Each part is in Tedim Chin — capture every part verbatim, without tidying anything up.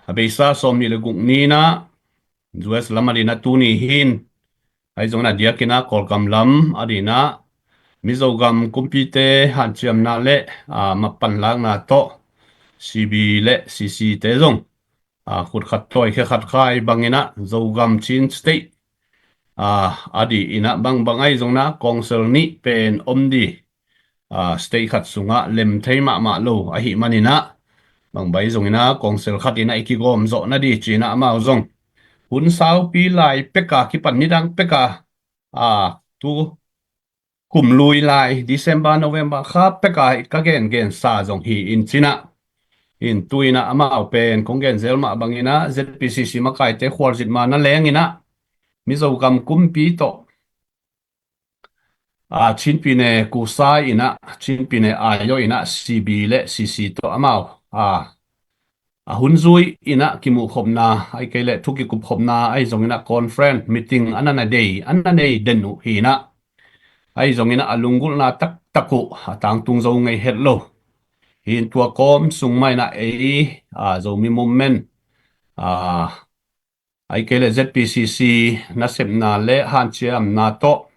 A beisa sawmnih le guk ni-in ah U S lam a dingin ah tuni hi-in, ahi zongin a diakin ah Kawlgam lam a dingin ah Mizogam kumpite hanciamna le, aa, mapanlakna tawh C B le C C te zong, aa, khut khat tawi khe khat khai bangin ah Zogam Chin State, aa, a dingin ah bangbang ahi zongin ah council nih pen om ding, aa, state khat sungah lem thei mahmah lo ahih manin ah, bangbang ahi zongin ah council khat in ah i kigawm zawh nading ci-in ah amau zong hun saupi lai pek a kipan nidang pek a, aa, tu kum lui lai December, November kha pek a ka gengensa zong hi-in ci-in ah, in tu-in ah amau pen kong gen zel mah bangin ah Z P C C makaite khualzin ma na lengin ah Mizogam kumpi tawh, aa, Chin Pyine Kusa in ah, Chin Pyine Ayo in ah C B le C C tawh amau, aa, a hun zui-in ah kimuhkhopna, ahih kei leh thu kikupkhopna, ahi zongin ah conference meeting a na na nei, a na nei den uh hi-in ah, ahi zongin ah a lunggulhna taktak uh a tangtung zo ngei het lo. Hi-in tua kawm sung mah in ah ei, aa, Zomi Movement, aa, ahih kei leh Z P C C nasepna le hanciamna tawh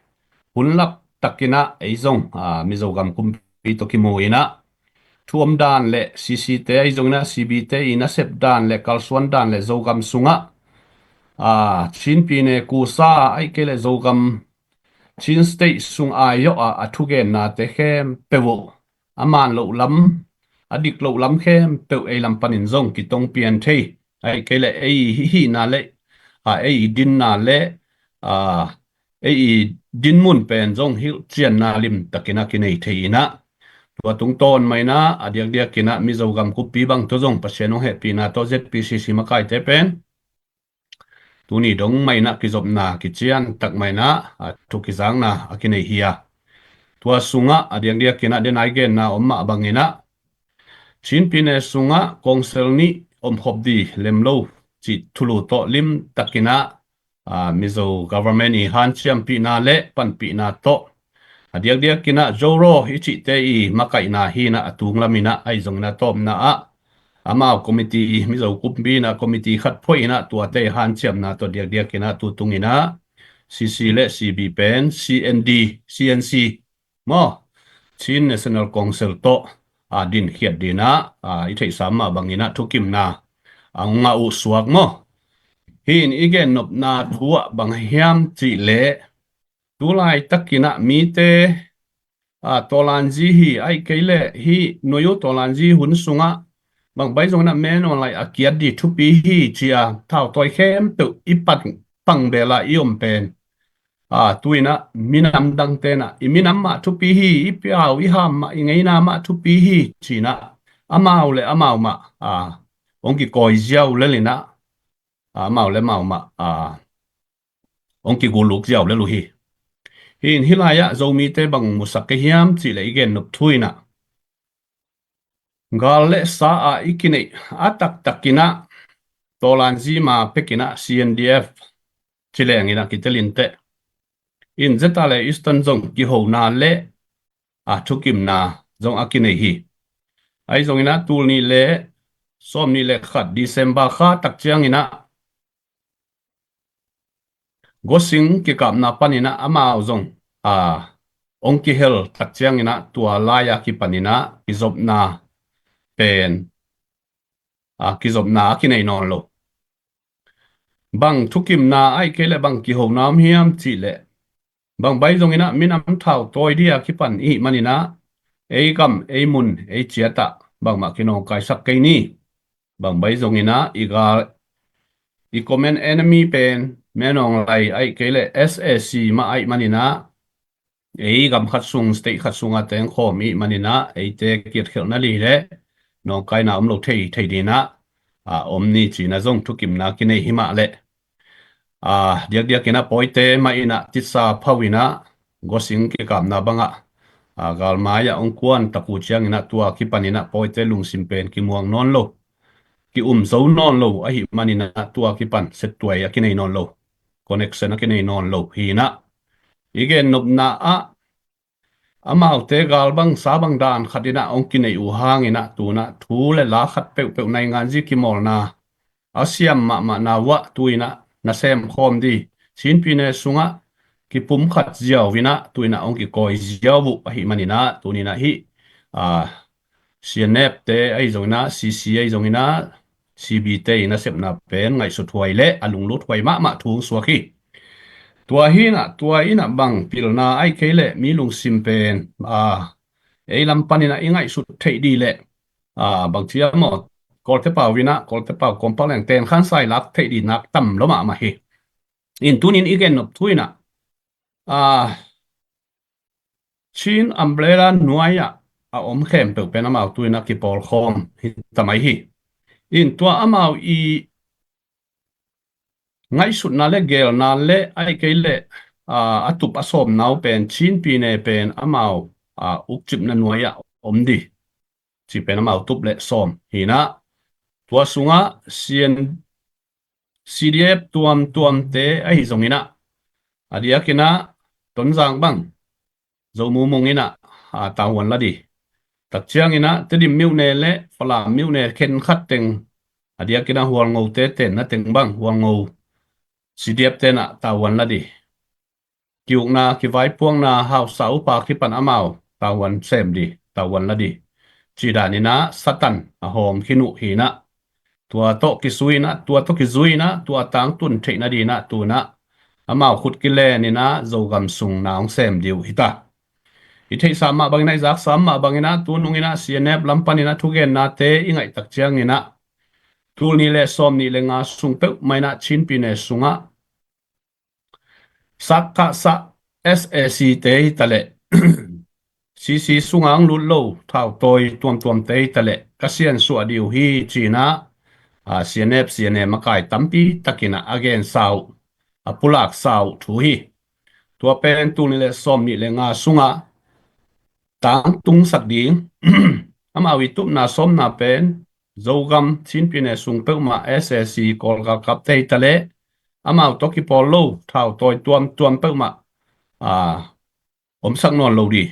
hun lak takin ah ei zong, aa, Mizogam kumpi tawh kimu-in ah thu om dan le C C te ahi zongin ah C B te i nasep dan le kalsuan dan le Zogam sungah, aa, Chin Pyine Kusa ahih kei leh Zogam Chin State sung Ayo ah a thugennate khempeuh uh a man loh lam, a dik loh lam khempeuh ei lam panin zong kitong pian thei, ahih kei leh ei hihna le, aa, ei dinna le, aa, ei dinmun pen zong hilhcianna limtakin ah kinei thei-in ah, tua tungtawn mah in ah a diakdiakin ah Mizogam kumpi bang tawh zong Pasian hong hehpihna tawh Z P C C makaite pen tuni dong mah in ah kizopna kician tak mah in ah, aa, thu kizakna a kinei hi a. Tua sungah a diakdiakin ah denai genna om mah bangin ah Chin Pyine sungah council nih omkhop ding lem lo cih thulu tawh limtakin ah, aa, Mizo government i hanciampihna le panpihna tawh a diakdiakin ah Zoraw i cihte i makaihna hi-in ah a tunglam in ah, ahi zongin ah tawpna ah amau committee, Mizo kumpi in ah committee khat phuah in ah tuate hanciamna tawh diakdiakin ah tu tungin ah C C le C B pen C N D, C N C maw, Chin National Council tawh, aa, dinkhiat dingin ah, aa, i theihsa mah bangin ah thukimna a ngah uh suak maw. Hi-in i gennopna thu ah bang hiam cih leh, tu laitakin ah mite, aa, tawlanzi hi, ahih kei leh hih nuai uh tawlanzi hun sungah bangbang ahi zongin ah Men Aung Hlaing a kiat ding thupi hi ci-a thautawi khempeuh i pan pang bel a i om pen, aa, tu-in ah minam dangte in ah i minam mah thupi hi, i piau i ham mah, i ngeina mah thupi hi ci-in ah amau le amau mah, aa, hong kikawi ziau lel in ah, aa, amau le amau mah, aa, hong kigulluk ziau lel uh hi. Hi-in hih lai-ah Zomite bang musak ka hiam cih leh i gennop thu in ah gal le sa a i kineih a taktakin ah tawlanzi ma pekin ah C N D F ci leng in ah kitel inteh. In zeta le Eastern zong kihona le, aa, thukimna zong a kinei hi. Ahi zongin ah tul nih le sawmnih le khat December kha tak ciangin ah Gosing kikapna panin ah amau zong, aa, hong kihel tak ciangin ah tua lai-a kipanin ah kizopna pen, aa, kizopna a kinei nawn lo. Bang thukimna ahih kei leh bang kihona om hiam cih leh, bangbang ahi zongin ah minam thautawi ding a kipan i hih manin ah ei gam, ei mun, ei ciat ah bangmah kinawngkaisak kei ni. Bangbang ahi zongin ah i gal, i common enemy pen Men Aung Hlaing ahih kei leh S A C mah ahih manin ah ei gam khat sung, state khat sungah tengkhawm i hih manin ah eite kiatkhelhna ding le nawngkaina om lo thei, thei dingin ah, aa, om ni ci-in ah zong thukimna kinei hi mah leh, aa, diakdiakin ah pawite mah in ah titsa phau in ah Gosing kikapna bangah, aa, galmai ah hong kuan tak uh ciangin ah tua kipanin ah pawite lungsim pen kimuang nawn lo, ki-um zo nawn lo ahih manin ah tua kipan settuai a kinei nawn lo, connection a kinei nawn lo hi-in ah i gennopna ah amaute gal bang sa bang dan khat in ah hong kinei uh hangin ah tu-in ah thu le la khat peuhpeuh nainganzi kimawlna a siam mahmah na uah tuinah na sem khawm di. Chin pyine sungah kipumkhat ziau inah tuinah hong kikawi ziau uh ahih maninah tuninah hih a, C N F te ahi zonginah, C C ahi zonginah, C B te i nasepna pen ngaihsut huai le a lunglut huai mahmah thu hong suak hi. Tua hinah tua inah bang pilna ahi kei leh mi lungsim pen a, ei lam paninah i ngaihsut theih di leh a, bang ciam aw, Kawlte pau inah, Kawlte pau kawmpak leng ten khan sai lak theih di nak tam lo mahmah hi. In tunin i gen nop thu inah a, Chin umbrella nuai-ah a om khempeuh pen amau tuinah kipawlkhawm hi tamai hi. In tua amau i ngaihsutna le gelna le ahi kei leh a, a tup a sawmna uh pen Chin pyine pen amau a, ukcipna nuai-ah om di. Ci pen amau tup le sawm hinah tua sungah C N C D F tuamtuamte ahi zonginah a diakinah Tonzang bang Zo Mung Mung inah a, tanghuan la di. Tak cianginah Tedim myone le Falam myone khenkhat teng a diakinah Hualngote tenna teng bang Hualngo C D F tenah tanghuan la di. Kiukna kivaipuakna hausa upa kipan amau tanghuan sem di, tanghuan la di. Ci daninah Satan a hawm khin uh hinah tua tawh kisuinah, tua tawh kizuinah, tua tangtun theihna dinah tunah amau khut kileninah Zogam sung na hong sem di uh hita. I theihsa mah banginah, i zaksa mah banginah tununginah C N F lam paninah thugennate i ngaihtak cianginah tul nih le sawm nih le nga sung peuhmah inah Chin pyine sungah sakkahsah S A C te hitaleh C C sungah hong lut lo thautawi tuamtuamte hitaleh ka siansuah di uh hi cinah a, C N F, C N A makai tampi takinah a gensa uh, a pulaksa uh thu hi. Tua pen tul nih le sawm nih le nga sungah tangtungsak ding. Amau i tupna sawmna pen Zogam Chin pyine sung peuhmah S A C Kawl galkapte hitaleh amau tawh kipawl lo thautawi tuamtuam peuhmah a, omsak nawn lo di.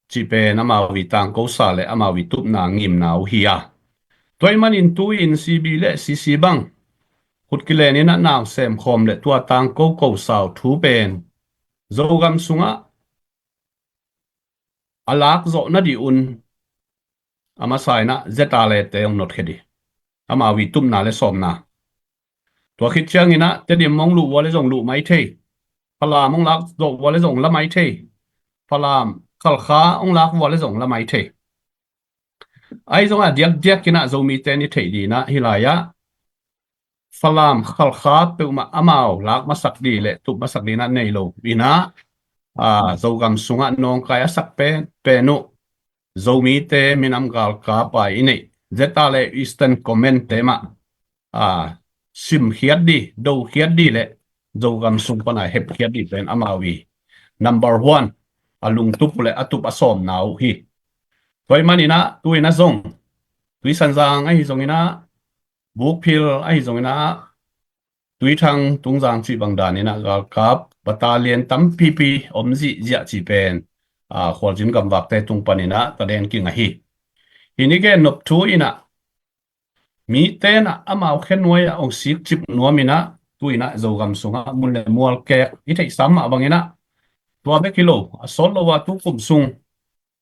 Ci pen amau i tangkosa le amau i tupna ngimna uh hi a. Tua ahih manin tu-in C B le C C bang khut kileninah na hong sem khawm le tua tangko kosa uh thu pen Zogam sungah a lak zawh nadih un a masa inah Z R A te hong notkhia di. Amau i tupna le sawmna. Tua khit cianginah Tedim hong luh uh a le zong luh mai thei. Falam hong lak zawh uh a le zong la mai thei. Falam Khalkha hong lak uh a le zong la mai thei. Ahi zongah diakdiakinah Zomite ni theih dinah hih lai-ah Falam Khalkha peuhmah amau lak masak di le tup masak dinah nei lo inah a, Zogam sungah nawngkai a sak pen pen uh Zomite minam galkap a i neih Z R A Eastern Command te mah a, simkhiat di, dokhiat di le Zogam sung pana hepkhiat di pen amau i number one a lungtup uh le a tup a sawmna uh hi. Tua ahih maninah tuinah zong Tuisanzang ahi zonginah Bukphil ahi zonginah Tuithang Tungzang cih bang daninah galkap battalion tampipi om zihziah cih pen a, khualzin gamvakte tung paninah ka den king ahi. Hih ni gen nop thu inah mite inah amau khenuai ah hong sikcip nuam inah tuinah Zogam sungah mun le mual kek i theihsa mah banginah tua bek hi lo a sawt lo a tukum sung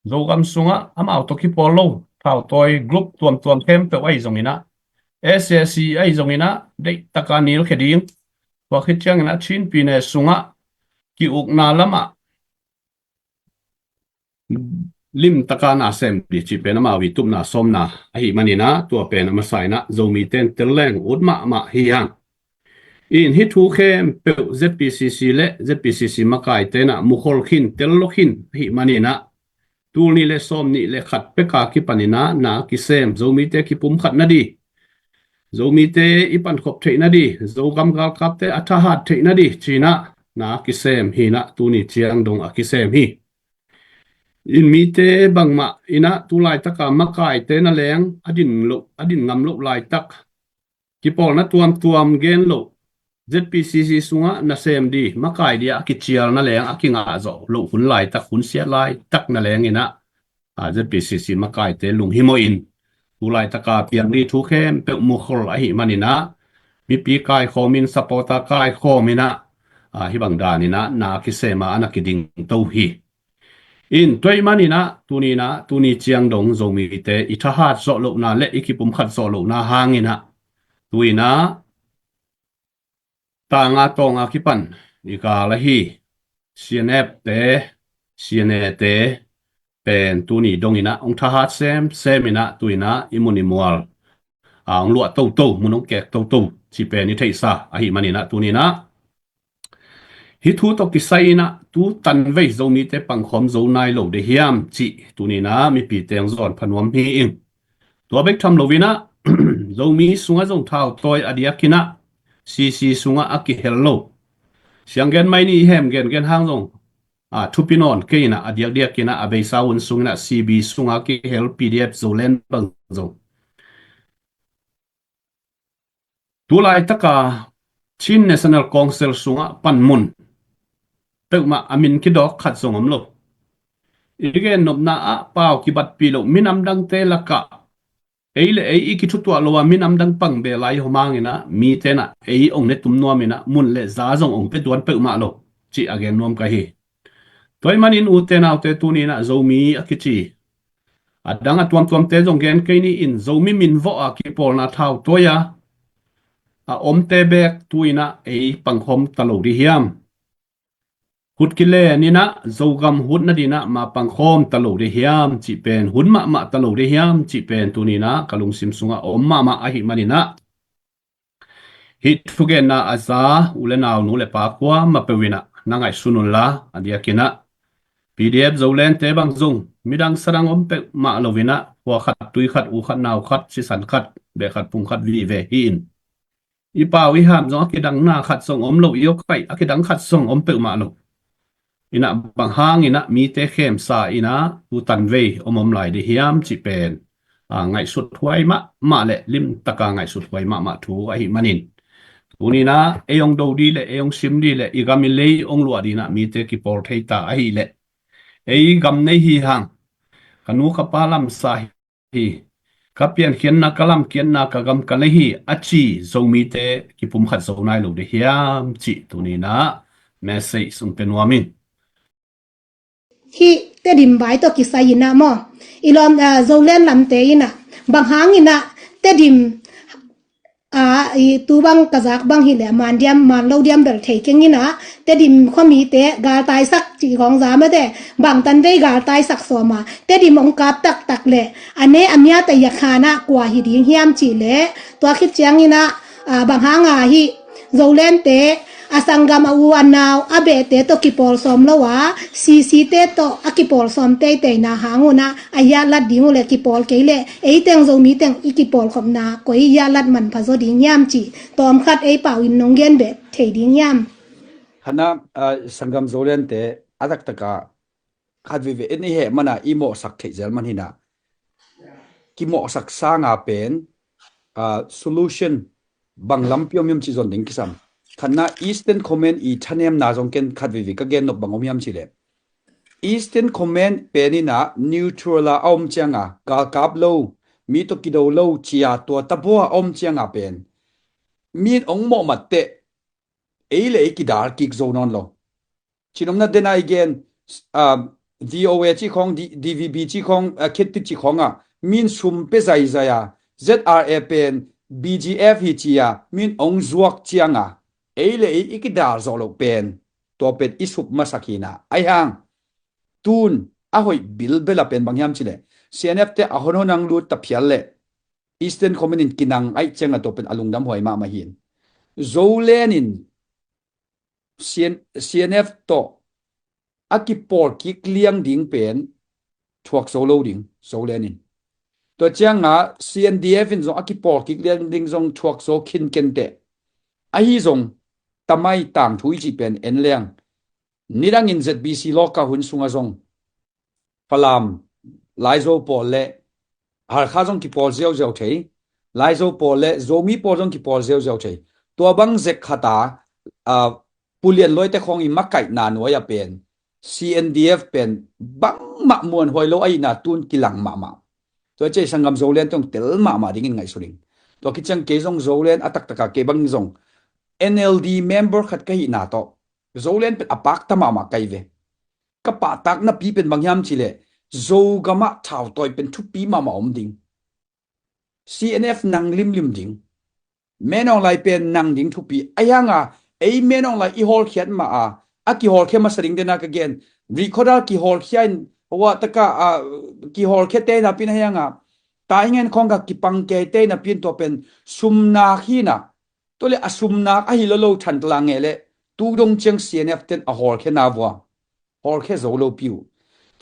Zogam sungah amau tawh kipawl lo thautawi group tuamtuam khempeuh ahi zonginah S A C ahi zonginah deihtaka nilkhia ding. Tua khit cianginah Chin pyine sungah ki-ukna lamah limtaka na sem di cih pen amau i tupna sawmna ahih maninah tua pen a masa inah Zomite in tel leng ut mahmah hi hang. In hih thu khempeuh Z P C C le Z P C C makaite inah mukhol khin tel lo khin ahih maninah tul nih le sawm nih le khat peka kipaninah na kisem Zomite kipumkhat nadi Zomite i pankhop theih nadi, Zogam galkapte a thahat theih nadi cinah na kisem hinah tuni ciang dong a kisem hi. In mite bangmah inah tu laitaka makaite na leng a din loh, a din ngam loh laitak kipawlna tuamtuam gen loh Z P C C sungah nasem di makai dia a kicial na leng a kingah zawh loh hun laitak, hun siat laitak na leng inah a, Z P C C makaite lunghimawh in Tulaitaka piangli thu khempeuh mukhol ahih maninah, mipi kaikhawmin, supporter kaikhawminah, a, hih bang daninah na kisema a na kidingto hi. In tua ahih maninah tuninah, tuni ciang dong Zomite i thahat zawh lohna le i kipumkhat zawh lohna hanginah, tuinah tanga tawnga kipan i kal ahi CNF te, CNA te pen tuni donginah hong thahat semseminah, tuinah i mun i mual a hong luah toto, mun hong kek toto cih pen i theihsa ahih maninah tuninah hih thu tawh kisai inah tu tanvei Zomite pangkhawm zo nai lo de hiam cih tuninah mipite hong zawn phanuam hi ing. Tua bek tham loinah Zomi sungah zong thau tawi a diakinah CC sungah a kihel lo. Sianggen mai ni i hem gengen hang zong a, thupi nawn kei inah a diakdiakinah a beisa hun sunginah CB sungah a kihel PDF Zoland bang zong tulaitaka Chin National Council sungah panmun peuhmah a min kidawk khat zong om lo. I gennopna ah pau kibatpih loh minam dangte lakah ei le ei i kithutuah lo a minam dang pang beh lai hom hanginah mitenah ei ong ne tum nuaminah mun le za zong ong pia tuan peuhmah lo cih a gen nuam ka hi. Tua ahih manin ute naute tuninah Zomi a kici a dang a tuamtuamte zong gen kei ni in, Zomi min vawh a kipawlna thau tawi a a omte bek tuinah ei pangkhawm ta lo di hiam? Hut kileninah Zogam hut nadinah ma pangkhawm ta lo di hiam cih pen, hun mahmah ta lo di hiam cih pen tuninah ka lungsim sungah a om mahmah ahih maninah hih thugenna a za u le nau, nu le pa kuamah peuh inah na ngaihsun unla, a diakinah PDF Zolandte bang zong midang sadang om peuhmah loinah khua khat tui khat u khat nau khat sisan khat beh khat phung khat vive hi in, i pau i ham zong a kidangna khat zong om lo, i awkaih a kidang khat zong om peuhmah lo. Inah bang hanginah mite khemsa inah tu tanvei om om lai di hiam cih pen a, ngaihsut huai mahmah le limtaka ngaihsut huai mahmah thu ahih manin tuninah ei ong do di le ei ong sim di le i gam i lei ong luah dinah mite kipawl thei ta ahih leh ei gam nei hi hang, ka nu ka pa lamsa hi, ka piankhiatna ka lamkiatna ka gam ka nei hi a ci Zomite kipumkhat zo nai lo di hiam cih tuninah message sung pe nuam in. Hih Tedim vai tawh kisai inah maw, i lawm, a, Zoland lamte inah bang hanginah Tedim a, i tu bang ka zak bang hileh man diam man lo diam bel thei keng inah Tedim khuamite galtaisak cih khawng za mate, bang tanvei galtaisak sawma Tedim ong kap taktak leh a ne a miat a yak hanah kua hi ding hiam cih leh tua khit cianginah, a, bang hanga hih Zolandte a sanggam a u a nau a behte tawh kipawl sawm lo a, CCte tawh a kipawl sawm teiteina hang unah a yahlat ding uh le kipawl kei leh ei teng Zomi teng i kipawlkhopna koi yahlat manpha zaw ding hiam cih tawmkhat ei pau in nong gen beh thei ding hiam? Hana, a, sanggam Zolandte a taktaka khat veve en i heh mana i mawhsak theih zel man hinah kimawhsak sanga pen, a, solution bang lampi om hiam cih zon ding kisam. Khatna Eastern Command i thanemna zong ken khat veve ka gennop bang om hiam cih leh Eastern Command pen inah neutral a a om cianga galkap lo, mi tawh kido lo cia tua tabua a om cianga pen min ong mawhmat teh ei le ei kidal kik zo nawn lo. Cinopna dena i gen, a, VOA cih khawng, D-, DVB cih khawng, a, Khit Thit cih khawngah min sum pe zaizai a, ZRA pen BGF hi cia min ong zuak cianga ei le ei i kidal zawh loh pen tua pen i sup masak hinah. Ahi hang tun a hoih bilbela pen bang hiam cih leh CNF te a honhon ang lut ta phial leh Eastern Command in kinang aih cianga tua pen a lungdam huai mahmah hin. Zoland in CN, CNF tawh a kipawl kik liang ding pen thuak zo lo ding Zoland in. Tua cianga CNDF in zong a kipawl kik liang ding zong thuak zo khin kenteh. Ahi zong tamai tangthu i cih pen en leng nidangin ZBC lawka hun sungah zong Falam, Laizo pawl le Halkha zong kipawl ziauziau thei, Laizo pawl le Zomi pawl zong kipawl ziauziau thei. Tua bang zek khata, a, pulian luaite khawng i makaihna nuai a pen CNDF pen bangmah muanhuai lo ahihna tun kilang mahmah. Tua ciang sanggam Zoland tawh tel mahmah dingin ngaihsun ing. Tua khit ciang kei zong Zoland a taktaka kei bang zong N L D member khat ka hihna tawh Zoland pen a pakta mahmah ka hi ve. Ka pahtakna pi pen bang hiam cih leh Zogamah thautawi pen thupi mahmah om ding. C N F nang limlim ding. Min Aung Hlaing pen nang ding thupi. Ahi hanga ei Min Aung Hlaing i hawlkhiat ma a, a kihawlkhia masa ding dena ka gen. Rihkhawdal kihawlkhia in, hua taka a kihawlkhia te napi in ahi hanga Thai Hing Ngen khawng ka kipang kei te napi in tua pen sumnak hi na. Tua le a sumnak ahi lo lo Thantlang nge le tu dong ciang C N F ten a hawlkhia na vua. Hawlkhia zo lo pi uh.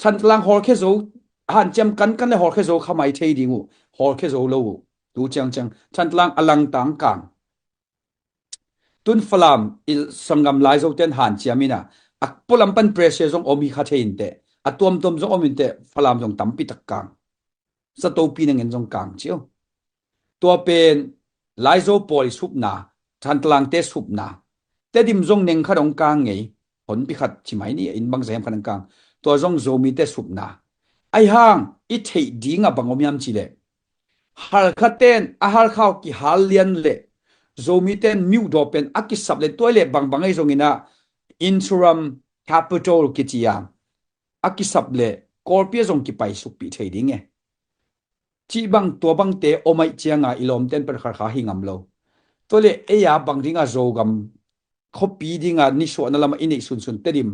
Thantlang hawlkhia zo, hanciam kankan le hawlkhia zo kha mai thei ding uh. Hawlkhia zo lo uh. Tu ciangciang Thantlang a langtang kang. Tun Falam i sanggam Laizo ten hanciam ina a pualam pan pressure zong om hi kha thei inteh. A tuamtuam zong om inteh, Falam zong tampi tak kang. Zatopi nangen zong kang cio. Tua pen Laizo pawl i supna, Thantlangte supna. Tedim zong neng khat hong kang ngei, honpi khat ci mai ni, inn bangzah hiam khat hong kang. Tua zong Zomite supna. Ahi hang i theih dingah bang om hiam cih leh Halkha ten a Halkha uh kihal lian leh Zomite in Myo Daw pen a kisap leh tua leh bangbang ahi zongin ah interim capital kici a a kisap leh Kawlpi ah zong kipaisukpih thei ding e. Cih bang tua bangte om ahih cianga i lawmte in pen Halkha hi ngam lo. Tua leh ei a bang dinga Zogam khuapi dinga nisuahna lamah i neih sunsun Tedim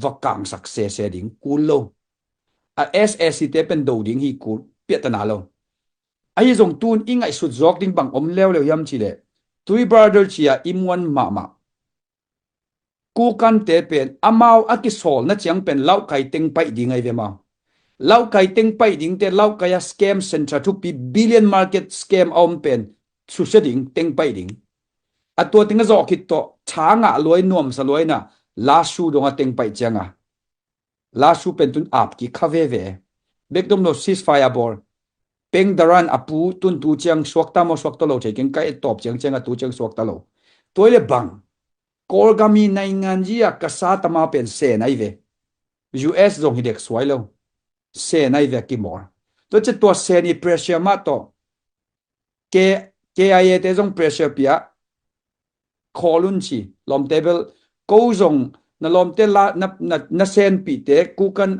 va kangsak sese ding kul lo. A S A C te pen do ding hi kul piahtana lo. Ahi zong tun i ngaihsut zawk ding bang om leuleu hiam cih leh Three Brother ci-a i muan mahmah Kokante pen amau a kisawlna ciang pen Laukai teng paih ding ahi ve mau. Laukai teng paih dingte, Laukai a scam center thupi billion market scam a om pen susia ding, teng paih ding. A tua teng a zawh khit tawh tha ngah luai, nuamsa luai na Lasu dong a teng paih cianga Lasu pen tun ap kik kha veve. Bek dom lo ceasefire bawl. Peng Daran a pu tun tu ciang suakta maw suakta lo thei keng ka et tawp ciangciang a tu ciang suakta lo. Tua i le bang Kawlgam i naingan zia ka sa tama pen sen ahi ve. U S zong hi dek suai lo. Sen ahi ve a kimawl. Tua ciah tua sen i pressure mah tawh K, K I A te zong pressure pia khawl un ci. Lawmte bel ko zong na lawmte la, na, na, na senpihte Kokang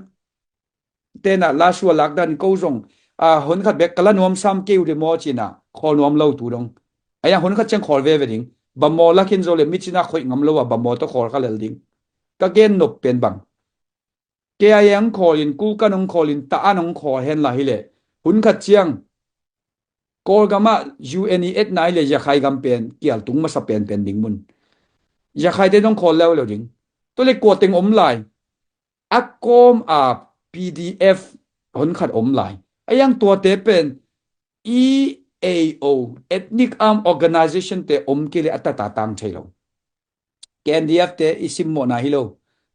tenah Lasu a lakdan ko zong a honkhat bek ka la nuam sam kei uh de maw cinah khawl nuam lo tu dong. Ahi hang honkhat ciang khawl veve ding. Bamaw lakhin zo le micinah khoih ngam lo a bamaw tawh khawl kha lel ding. Ka gen nop pen bang K I A hong khawlin, Kokang hong khawlin, Tahan hong khawl henla hileh hun khat ciang Kawlgamah U N i etna hileh Yakhai gam pen kial tung masa penpen ding mun. Yakhaite hong khawl leuleu ding. Tua le kua teng om lai? A kawm a P D F honkhat om lai. Ahi hang tuate pen E A O, Ethnic Arm Organization te om kei le a tata tang thei lo. K N D F te i simmawhna hi lo.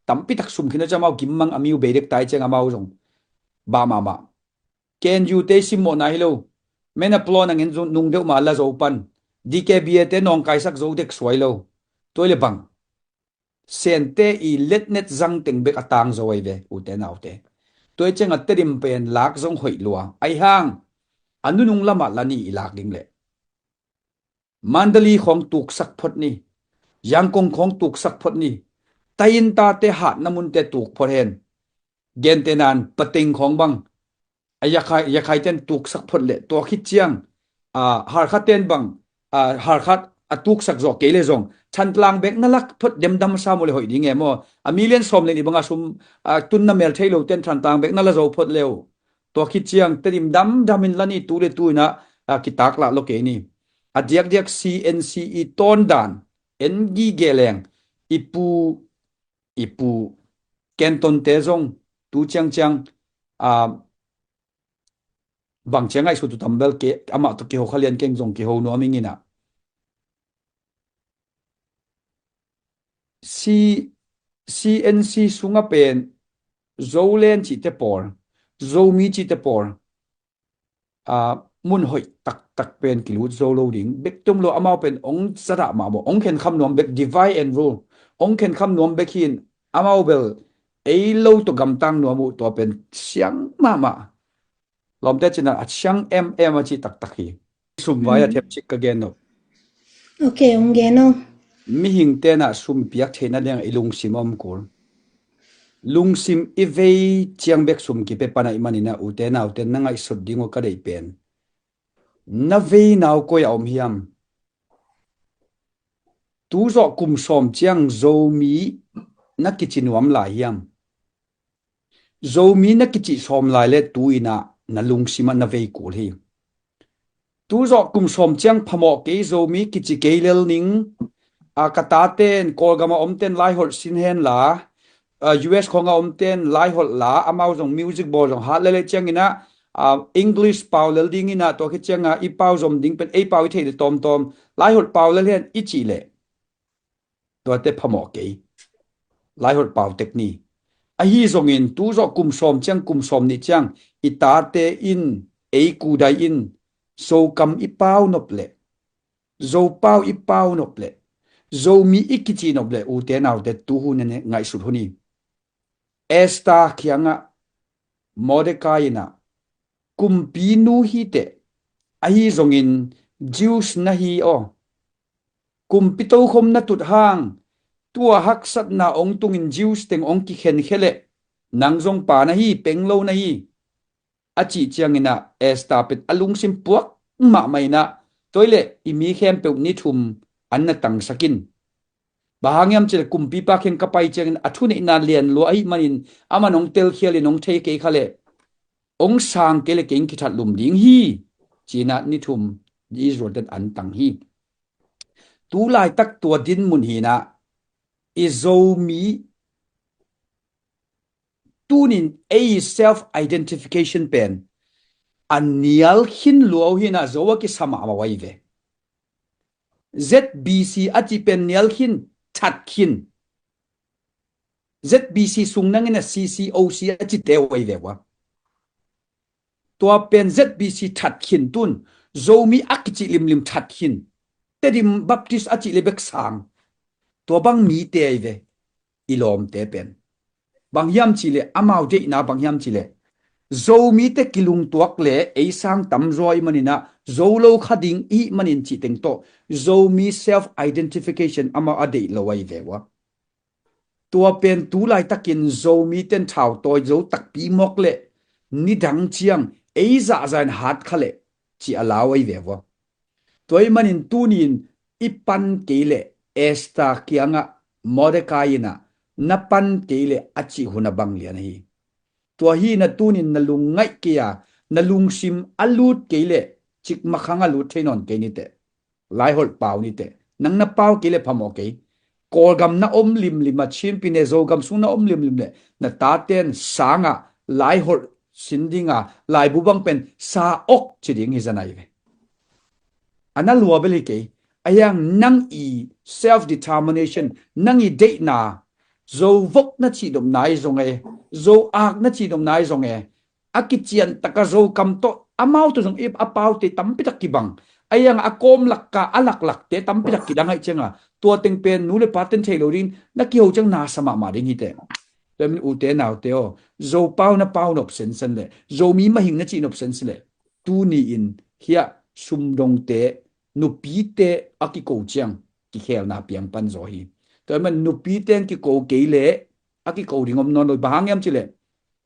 Tampi tak sum khin a ciang amau gimmang a miu beidek tai ciang amau zong ba mahmah. K N U te i simmawhna hi lo. Mena plon a ngen zong nung deuh ma la zo pan. D K B A te nawngkaisak zo dek suai lo. Tua i le bang Sente i letnet zang teng bek a tang zo ahi ve, ute naute. Tua i ciang a Tedim pen lak zong hoih lua. Ahi hang a nunung lamah la ni i lak ding leh Mandalay khawng tuksak phot ni. Yangon khawng tuksak phot ni. Taintate hatna munte tuk phot hen. Gentenan Pateng khawng bang a Yakhai, Yakhai ten tuksak phot le tua khit ciang a Halkha ten bang a Halkha a tuksak zawh kei le zong Thantlang bek na lak phot demdam sa mu le hoih ding e maw? A million sawm le ni banga sum a tunna mel thei lo ten Thantlang bek na la zo phot le uh. Tua khit ciang Tedim damdam in la ni tu le tu inah a kitaklah lo kei ni. A diakdiak C N C i tawndan en gige leng i pu, i pu Kenton te zong tu ciangciang a bang ciang ngaihsut uh tam bel ke amah tawh kiho kha lian keng zong kiho nuam ing inah. C, C N C sungah pen Zoland cihte pawl, Zomi cihte pawl a mun hoih taktak pen kilut zo lo ding. Bek tum lo amau pen ong zadah mah maw, ong khenkham nuam bek, divide and rule. Ong khenkham nuam bek hin amau bel ei lo tawh gamtang nuam uh tua pen siang mahmah. Lawmte cina a siang em em a ci taktak hi. Sum vai a thep cik ka gen uh. Ok, ong gen uh. Mihing tenah sum piak theihna ding i lungsim a om kul. Lungsim i vei ciang bek sum kipe pan a i manina ute naute na ngaihsut ding uh ka deih pen. Na vei nau koi a om hiam? Tu zawh kum sawm ciang Zomi na kici nuam lai hiam? Zomi na kici sawm lai le tu inah na lungsimah na vei kul hi. Tu zawh kum sawm ciang phamawh kei Zomi kici kei lel ning. A ka taten Kawlgam a omten laiholh sin hen la, a, U S khawng a omten laiholh la, amau zong music bawl zong hat lele cianginah, a, English pau lel dinginah tua khi cianga i pau zom ding pen ei pau i theih le tawmtawm laiholh pau lel hen i cih leh tuate phamawh kei. Laiholh pau tek ni. Ahi zongin tu zawh kum sawm ciang kum sawm nih ciang i tate in ei kudai in Zokam i pau nop leh Zopau i pau nop leh Zomi i kici nop leh ute naute tu hun ne ngaihsut hun hi. Esther kiangah Mordecai inah kumpi nu hi teh ahi zongin Jews na hi aw. Kumpi tokhom na tut hang tua haksatna ong tungin Jews teng ong kikhenkhia leh nang zong pa na hi, penglo na hi. A cih cianginah Esther pen a lungsim puak mahmah inah tua i leh i mi khempeuh ni thum an na tangsakin. Bang hang hiam cileh kumpipa kheng ka pai ciangin a thuneihna lian lua ahih manin aman ong telkhialin ong thei kei kha leh ong sang kei le kei ong kithat lum ding hi. Cinah ni thum Israel ten an tang hi. Tu laitak tua dinmun hinah i Zomi tunin ei self identification pen a nial khin lua uh hinah Zo a kisa mahmah uh ahi ve. Z B C a cih pen nial khin, that khin. Z B C sung nangin a C C O C a cite uh ahi ve uh a. Tua pen Z B C that khin tun Zomi a kici limlim that khin. Tedim Baptist a cih le bek sang. Tua bang mite ahi ve i lawmte pen. Bang hiam cileh amau deihna bang hiam cileh Zomite kilungtuak le ei sang tamzaw i maninah Zo lo kha ding i manin cih teng tawh Zomi self identification amau a deih lo ahi ve uh a. Tua pen tu laitakin Zomi ten thau tawi zo takpi mawk leh nidang ciang ei zahzahin hat kha leh ci a lau ahi ve uh a. Tua ih manin tunin i pan kei leh Esther kiangah Mordecai inah na pan kei leh a cih hun a bang lian ahi. Tua hi na tunin na lungngaih kei a na lungsim a lut kei leh cikmakhang a lut thei nawn kei niteh. Laiholh pau niteh. Nang na pau kei le phamawh kei. Kawlgam na om limlim a Chin pine Zogam sung na om limlim le na taten sangah laiholh sin dinga laibu bang pen sa ok ci ding hi zanai ve. A na lua bel hi kei. A hiang nang i self determination, nang i deihna, Zo vok na cihnopna i zong e, Zo ak na cihnopna i zong e, a kician taka Zokam tawh amau tawh zong i a paute tampitak kibang. A iang a kawm lakka a laklakte tampitak kidang aih cianga tua teng pen nu le pa ten thei lo ding na kiho ciang nasa mahmah ding hite. Tua min ute naute aw, Zo pau na pau nop sensen le Zomi mahing na cih nop sensen le tuni in hiah sumdongte nupite a kiko ciang kikhelna piang pan zaw hi. Tua man nupite an kiko kei le a kiko ding om nawn lo bang hang hiam cileh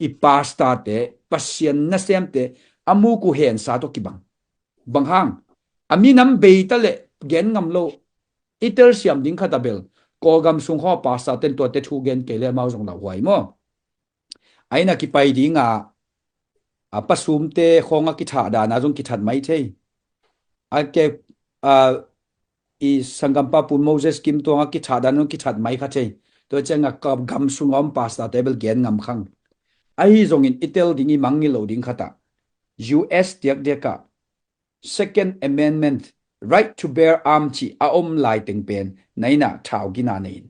i pastorte, Pasian nasemte a muk uh hensa tawh kibang. Bang hang a minam beita le gen ngam lo i telsiam ding khat a bel Kawlgam sung khaw pastorten tuate thu gen kei le amau zong lauhuai maw? A inn a kipai dinga a pasumte khawng a kithah dana zong kithat mai thei. A ke a i sanggampa Pu Moses Kim tuang a kithah dan kithat mai kha thei. Tua cianga ka gam sunga om pastorte bel gen ngam khang. Ahi zongin i tel ding i mangngilh lo ding khatah U S diakdiakah Second Amendment, right to bear arm cih a om lai teng pen na innah thau gina nei in.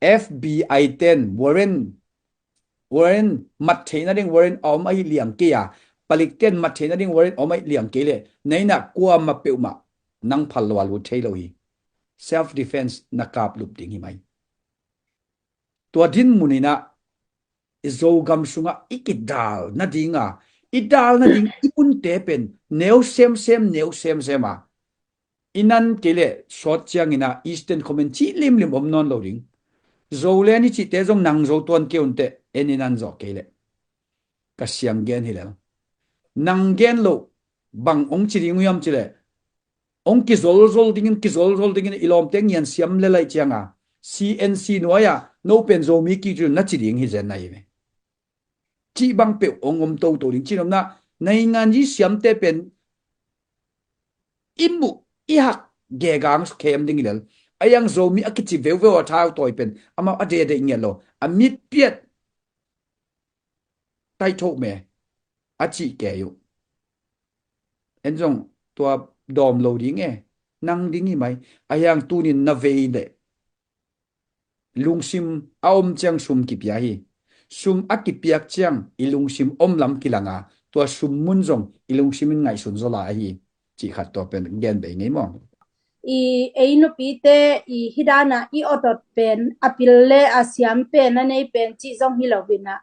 F B I ten warrant, warrant mat theihna ding warrant a om ahi liang kei a, palik ten mat theihna ding warrant a om ahi liang kei le na innah kuama peuhmah nang phal lo a lut thei lo hi. Self defense na kap lup ding hi mai. Tua dinmun inah Zogam sungah i kidal nadinga, i dal nading i munte pen neu semsem, neu semsem a, i nan kei leh sawt ciangin ah Eastern Command cih limlim om nawn lo ding. Zoland i cihte zong nang zo tuan kei unteh, en i nan zawh kei leh. Ka siang gen hi lel. Nang gen loh bang hong ci ding uh hiam cih leh, hong kizolzol dingin, kizolzol dingin i lawmte ngian siam le laih cianga C N C nuai-ah no pen Zomi kik ci un na ci ding hi zen ahi ve. Cih bang peuh hong om toto ding. Cih nopna, naingan yi siamte pen i muh i hak gegang khem ding hi lel. A hiang Zomi a kici veuveu a thau tawi pen amau a dede ngiat lo. A mitpiat taithoh me a cih kei uh. En zong tua dawm lo ding e, nang ding hi mai. A hiang tunin na vei leh lungsim a om ciang sum kipia hi. Sum a kipiak ciang i lungsim om lam kilanga, tua sum mun zong i lungsim in ngaihsun zaw lai ahi. Cih khat tua pen gen bei ngei maw? I ei nupite i hidana i otot pen a pil le a siam pen a nei pen cih zong hi lo in ah,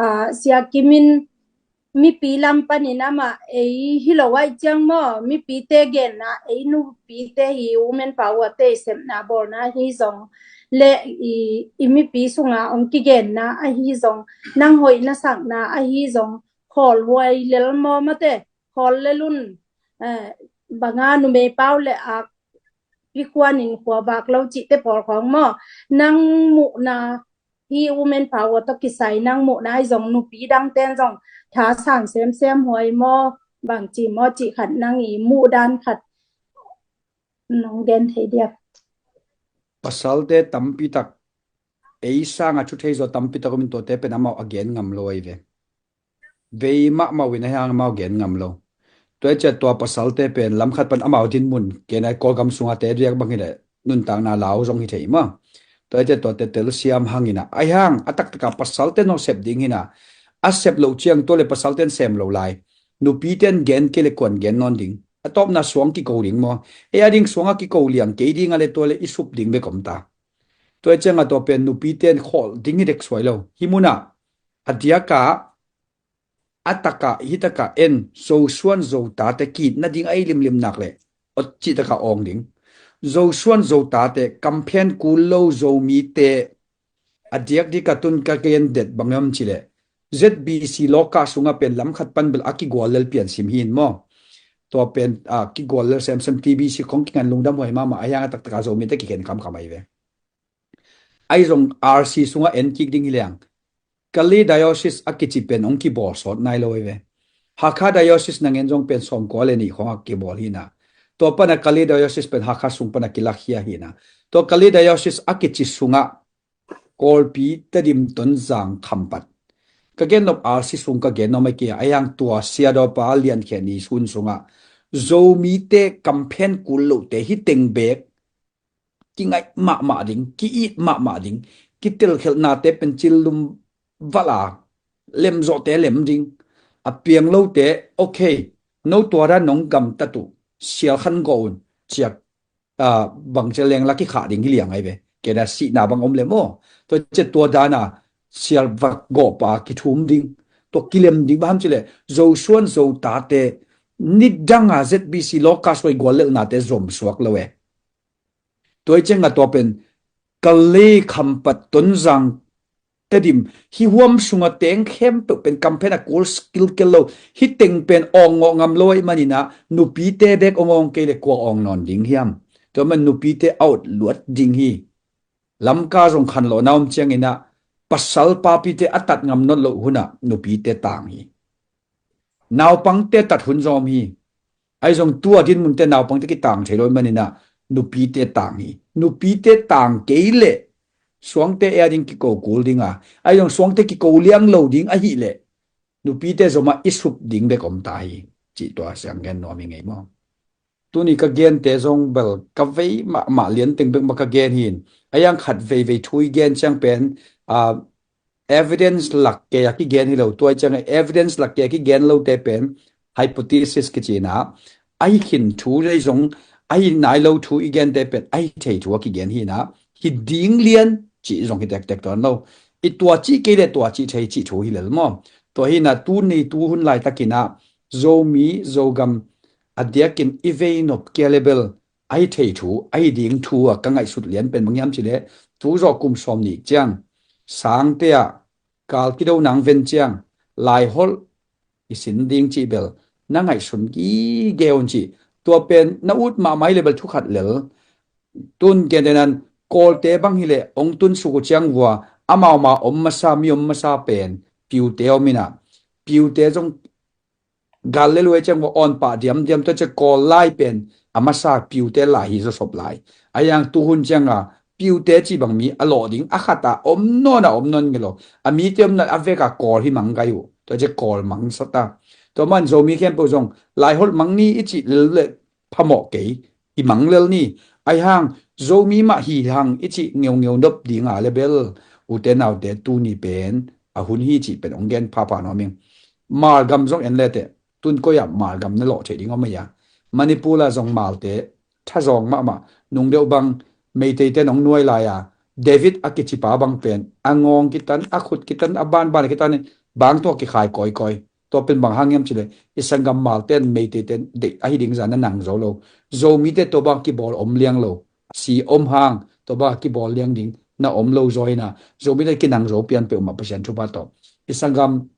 ah, Sia Kim in mipi lam panin amah ei hi lo aih ciang maw, mipite genna, ei nupite hi women power te i sepna bawlna hi zong le i, i mipi sunga hong kigenna ahi zong, nang hoih na sakna ahi zong, khawl huai lel maw mate, khawl lel un, eh, banga numei pau le ak pikhuanin khua vak lo cihte pawl khawng maw, nang muhna hi women power tawh kisai nang muhna ahi zong nupi dangten zong tha sang semsem huai maw, bangci maw cih khat nang i muhdan khat nong gen thei diak. Pasalte tampi tak, ei sanga thu thei zaw tampi tak om in tuate pen amau a gen ngam lo ahi ve. Vei mahmah uh in a hiang amau gen ngam lo. Tua i ciah tua pasalte pen lamkhat pan amau dinmun, kei nai Kawlgam sunga te riak bang hileh nuntakna lau zong hi thei maw. Tua i ciah tuate telsiam hangin ah, a hiang a taktaka pasalte nong sep ding hi na, a sep loh ciang tua le pasalte in sem lo lai. Nupite in gen kei le kuan gen nawn ding. A tawpna suang kiko ding maw. Ei a ding suanga kiko liang kei dinga le tua le i sup ding bek om ta. Tua i cianga tua pen nupite in khawl ding hi dek suai lo. Hi munah a diaka a taka, hi taka en, Zosuan Zotate kit nading a i limlim nak leh, ot cih taka awng ding. Zosuan Zotate, kamphen kul lo Zomite, a diakdika tun ka gen det bang hiam cih leh, Z B C lawka sunga pen lamkhat pan bel a kigual lel piansim hi in maw. Tua pen, a, kigual lel semsem T B C khong kingan lungdam huai mahmah, a hiang a taktaka Zomite kikhen kamkam ahi ve. Ahi zong R C sungah en kik ding hi leng, Kalay Diocese a kici pen hong kibawl sawt nai lo hi ve. Hakha Diocese nang en zong pen sawmkua le nih khawng a kibawl hi na. Tua pana Kalay Diocese pen Hakha sung pana kilakhia hi na. Tua Kalay Diocese a kici sungah Kawlpi, Tedim, Tonzang, Khampat. Ka gen nop R C sung ka gen nop mai kia, a hiang tua siadawpa liankhen ni sun sungah Zomite kamphen kul lote hi teng bek kingaih mahmah ding, ki-it mahmah ding, kitelkhelhnate pen cillum vala, lemzawhte lem ding, a piang lote, okay, no tua dan nong gamtat uh, sial khan gawh un, ciak, a, bangcia leng la kikhah ding hi liang ai ve. Kena sihna bang om le maw. Tua cia tua dana sial vak gawhpa kithum ding, tua kilem ding bang ham cileh, Zosuan Zotate, nidanga Z B C lawka suai guallelhnate zom suak lo e. Tua i cianga tua pen Kalay, Khampat, Tonzang, Tedim, hi huam sunga teng khempeuh pen kamphen a kul kilkel lo. Hi teng pen awng ngawh ngam lo ahi manina, nupite bek awng awng kei le kua awng nawn ding hiam? Tua man nupite a ot luat ding hi. Lamka zong khanlawhna om ciangina, pasal papite a tat ngam nawn loh huna nupite tang hi. Naupangte tat hun zong om hi. Ahi zong tua dinmunte naupangte kitang thei lo manina nupite tang hi. Nupite tang kei leh suangte e a ding kiko kul dinga, ahi zong suangte kiko liang lo ding ahih leh nupite zomah i sup ding bek om ta hi. Cih tua siang gen nuam hi ngei maw? Tuni ka gente zong bel ka vei mahmah lianteng bek mah ka gen hin. A hiang khat veivei thu i gen ciang pen, a, evidence lak kei a kigen hi lo. Tua i ciang evidence lak kei a kigen lote pen hypothesis kici na. Ahi khin thu lei zong, ahi nai lo thu i gente pen ahi thei thu a kigen hi na. Hi ding lian cih zong hi tektek tuan lo. i tua cih kei le tua cih thei cih thu hi lel maw? Tua hi na, tu ni tu hun laitakin ah Zomi Zogam a diakin i vei nop kia le bel a hi thei thu, a hi ding thu a ka ngaihsut lian pen bang hiam cih leh, tu zawh kum sawm nih ciang Sangte ah kal kido nang ven ciang Laiholh i sin ding cih bel na ngaihsun gige un cih. Tua pen na ut mahmah hi le bel thu khat lel. Tun gentehna in Kawlte bang hi leh hong tun suk uh ciang vua, amau ma om masa, mi om masa pen Piute om in ah, Piute zong gal le luai ciang vua awn pah diamdiam, tua ciang Kawl lai pen a masa Piute lai hi zawsop lai. A hi hang tu hun ciang a Piute cih bang mi a lawh ding a khat a om nawn a om nawn ngei lo. A mite omna a vek a Kawl hi mang gai uh. Tua ciang Kawl mang sat a. Tua man Zomi khempeuh zong Laiholh mang ni i cih lel le phamawh kei, i mang lel ni. A hi hang Zomi mah hi hang i cih ngeungeu nop ding a le bel, ute naute, tu ni pen a hun hi cih pen hong gen phapha nuam ing. Malgam zong en le teh, tun koi ah Malgam na lawh theih ding om a hi a. Manipur ah zong Malte tha zawng mahmah, nung deuh bang Meiteite in hong nuai lai a, David a kicipa bang pen a ngawng kitan, a khut kitan, a banban kitan in bang tua kikhai kawikawi. Tua pen bang hang hiam cih leh, i sanggam Malte in Meiteite in deih a hi ding zah na nang zo lo. Zomite tua bang kibawl om liang lo. Si om hang tua bang kibawl liang ding na om lo zaw hi na, Zomite kinang zo pian peuhmah Pasian thupha tawh. I sanggam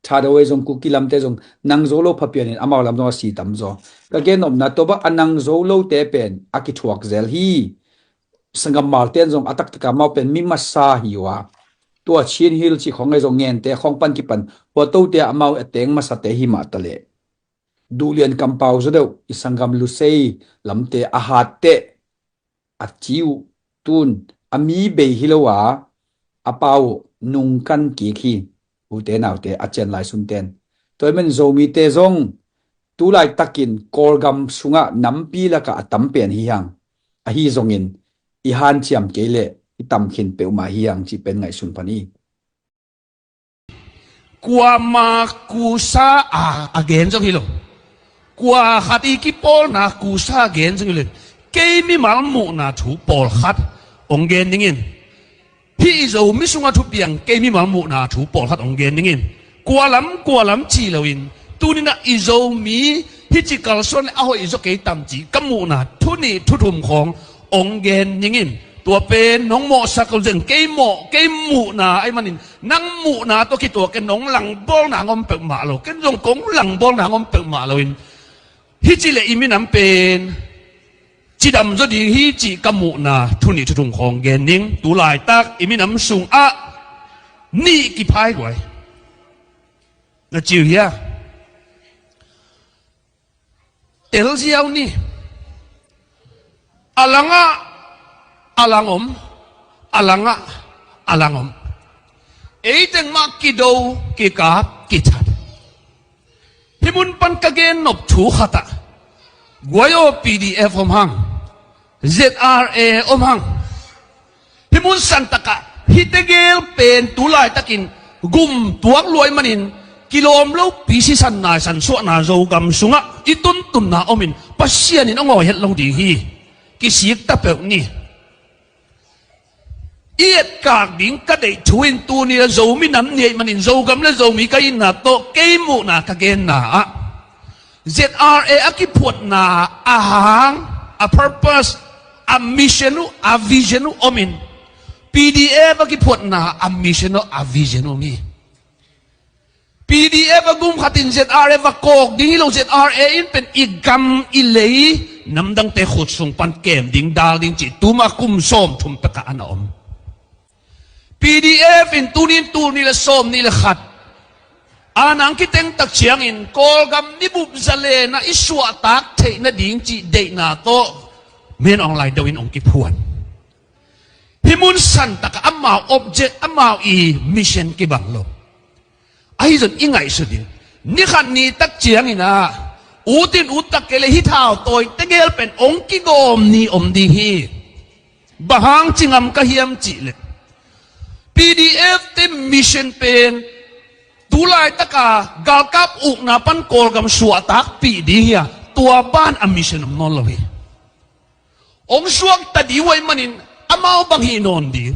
Thadou ei zong, Kuki lamte zong nang zo lo pha pian in amau lam zong a si tam zaw. Ka gen nopna, tua bang a nang zo lote pen a kithuak zel hi. Sanggam Malte in zong a taktak a amau pen mi masa hi uh a, tua Chin Hill cih khawng ei zong, Ngente khawng pan kipan, hua tote a amau a teng masate hi mah ta leh, Duhlian kampau zaw deuh, i sanggam Lusei lamte a hat teh, a ci uh, tun a mi bei hi lo a, a pau uh nungkan kik hi. Ute naute, a cian lai sunte in, tua hi man Zomite zong tu laitakin Kawlgam sungah nampi lakah a tam pen hi hang. Ahi zongin i hanciam kei leh i tam khin peuhmah hi hang cih pen ngaihsun pan hi. Kuama kusa a, a gen zong hi lo. Kua khat i kipawlna kusa a gen zong hi lo. Kei mimal muhna thu pawlkhat hong gen ning in. Hih i Zomi sungah thupiang kei mimal muhna thu pawlkhat hong gen ning in. Kua lam, kua lam ci loin, tuni-in ah i Zomi hih ci kalsuan le a hoih zaw kei tam ci ka muhna thu nih thu thum khawng hong gen ning in. Tua pen nong mawhsak uh zen, kei mawh, kei muhna ahih manin nang muhna tawh kituak in nong langbawlna hong om peuhmah lo. Ken zong kong langbawlna hong om peuhmah loin, hih ci leh i minam pen cidam zaw ding hi cih ka muhna thu nih thu thum khawng gen ning. Tu laitak i minam sungah nih kiphaiguai na ci uh hia? Telziau ni. A langah a lang om, a langah a lang om. Eiteng mah kido, kikap, kithat. Hih mun pan ka gen nop thu khat ah, guai aw, P D F om hang, Z R A om hang. Hih mun santak ah hih tegel pen tu laitakin gum tuak luai manin, kilawm lopi sisan naisan suahna Zogam sungah i tuntunna om in, Pasian in hong awi het lo ding hi. Kisik ta peuh ni. I etkak ding ka deih thu in, tuni a Zomi nam ni ahih manin Zogam le Zomi ka itna tawh kei muhna ka genna ah, Z R A a kiphuatna a hang, a purpose, a mission uh, a vision uh om in, P D F a kiphuatna a mission uh, a vision uh om hi. P D F a gum khat in Z R F a kawk ding hi lo, Z R A in pen i gam i lei namdangte khut sung pan kem ding, dal ding cih tuma kum sawm thum pekah a na om. P D F in tuni in tul nih le sawm nih le khat a nang kiteng tak ciangin Kawlgam mibup zalen ah i suahtak theih nading cih deihna tawh men awnglai deuh in hong kiphuan. Hih mun santak ah amau object, amau i mission kibang lo. Ahi zong i ngaihsut in, ni khat ni tak ciangin ah, ut in ut tak kei le hih thau tawi tegel pen hong kigawm ni om ding hi. Bang hang ci ngam ka hiam cih leh, P D F te mission pen tu laitaka galkap ukna pan Kawlgam suahtakpih ding hi a, tua ban a mission om nawn lo hi. Hong suakta ding uh ahih manin amau bang hih nawn ding?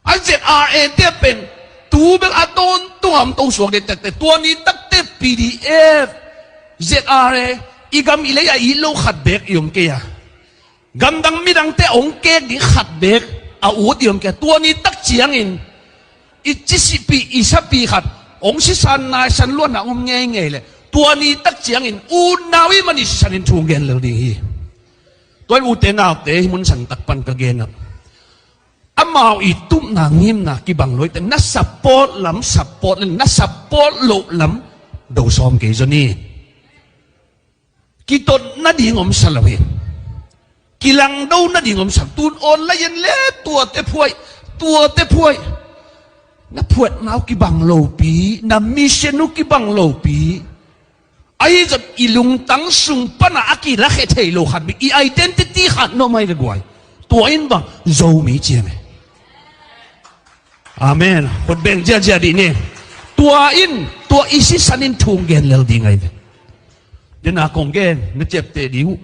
A Z R A te pen tu bek a tawntung a om to suak dih takte, tua ni takte P D F, Z R A, i gam i lei a it lo khat bek i om kei a, gamdang midangte hong kek ding khat bek a ut i om kei a, tua ni tak ciangin i cisihpih i sapih khat hong sisan naisan luatna om ngeingei leh, tua ni tak ciangin unau i man i sisan in thu gen lel ding hi. Tua in ute naute, hih mun santak pan ka gen a, amau i tupna ngimna kibang lo hi teh, na support lam support le na support loh lam do sawm kei zaw ni. Kitot nading om sa lo hi. Kilangdo nading om sa lo. Tun online le tuate phuai, tuate phuai. Na phuatna uh kibang lopi, na mission uh kibang lopi. Ahi zong i lungtang sung pana a kilakhia thei lo khat bek, i identity khat nuam ahi ve guai. Tua in bang Zomi ci hi ve. Amen. Khut beng ziazia dih ni. Tua in, tua i sisan in thu gen lel ding ahi ve. Dena kong gen na ciapteh dih uh,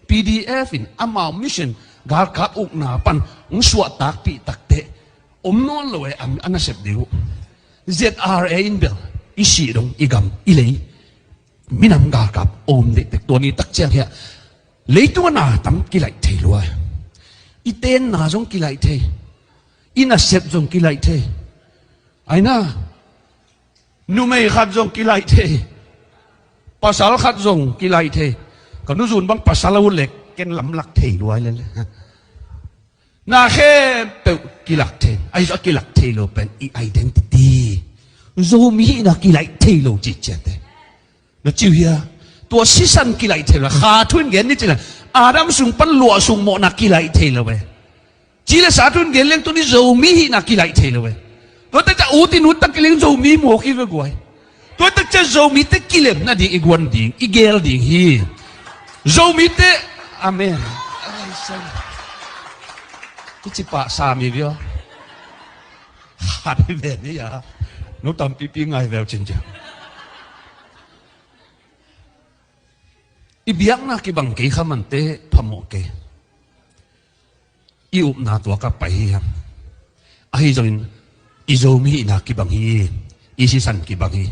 P D F in amau mission galkap ukna pan hong suahtakpih takteh om nawn lo e, a nasep dih uh. Z R A in bel i sih dong, i gam i lei, minam galkap om dikdek. Tua ni tak ciang hiah leitung a na tam kilaih thei lua. I tenna zong kilaih thei, i nasep zong kilaih thei. Aina, numei khat zong kilaih thei, pasal khat zong kilaih thei. Ka nuzun bang pasal a ut leh ken lamlak thei lua lel. Na khempeuh kilak thei. Ahi zong a kilak thei lo pen i identity, Zomi hihna kilaih thei lo cih ciate. Na ci uh hia? Tua sisan kilaih thei lo. Kha thu in gen ni ci leh, Adam sung pan luah sung mawhna kilaih thei lo ve. Ci le sa thu in gen leng tuni Zomi hihna kilaih thei lo ve. Tua tak ciang ut in ut tak kileng Zomi mawk hi ve guai. Tua tak ciang Zomite kilem nading i guan ding, i gel ding hi. Zomite, amen. Ai, sa. Kici pah sa mi via. Khat hi ve ni a. No tampipi ngai veu cin ciang. I biakna kibang kei kha mante phamawh kei. I upna tua ka pai hi hang. Ahi zongin i Zomi hihna kibang hi. I sisan kibang hi.